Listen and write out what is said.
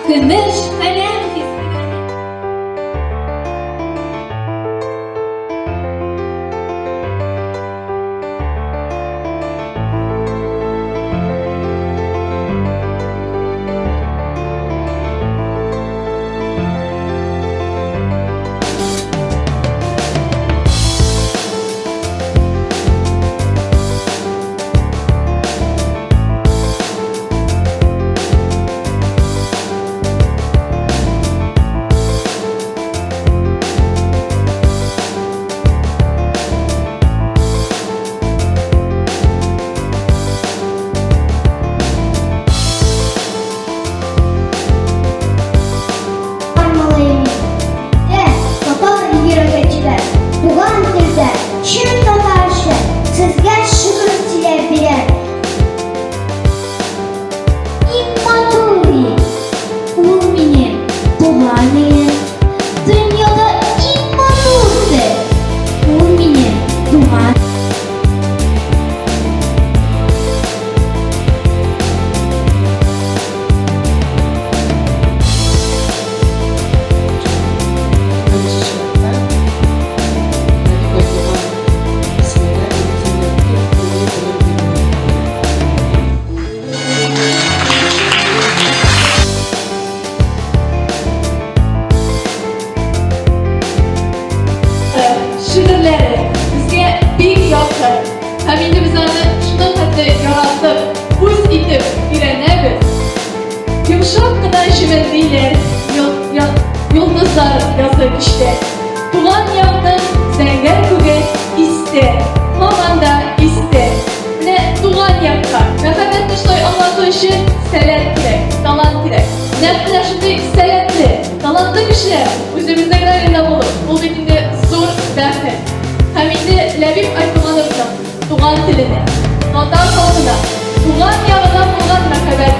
Көмеш каләм фестивале. Туган телдә, чын татарча, сезгә шигырь сөйләп бирәм. Иң матур ил, ул минем туган илем. Дөньяда иң матур тел, ул минем туган. Беренче чиратта, Нәби Байтуган исемендә медицина төп милли белем бирү Шигырьләре безгә бик якын. Һәм инде без аны шуның хәтле яратып, үз итеп өйрәнәбез. Йомшак кына җемелдиләр йолдызлар язгы кичтә. Туган якның зәңгәр күге истә, һаман да истә. Менә туган якка мәхәббәтне шулай аңлату өчен сәләт кирәк, талант кирәк. Нәкъ менә шундый сәләтле, талантлы кешеләр үзебезнең районда булу, ул бит инде зур бәхет. Һәм инде Ләбиб Айтугановның туган теленә, татар халкына, туган ягына булган мәхәббәте.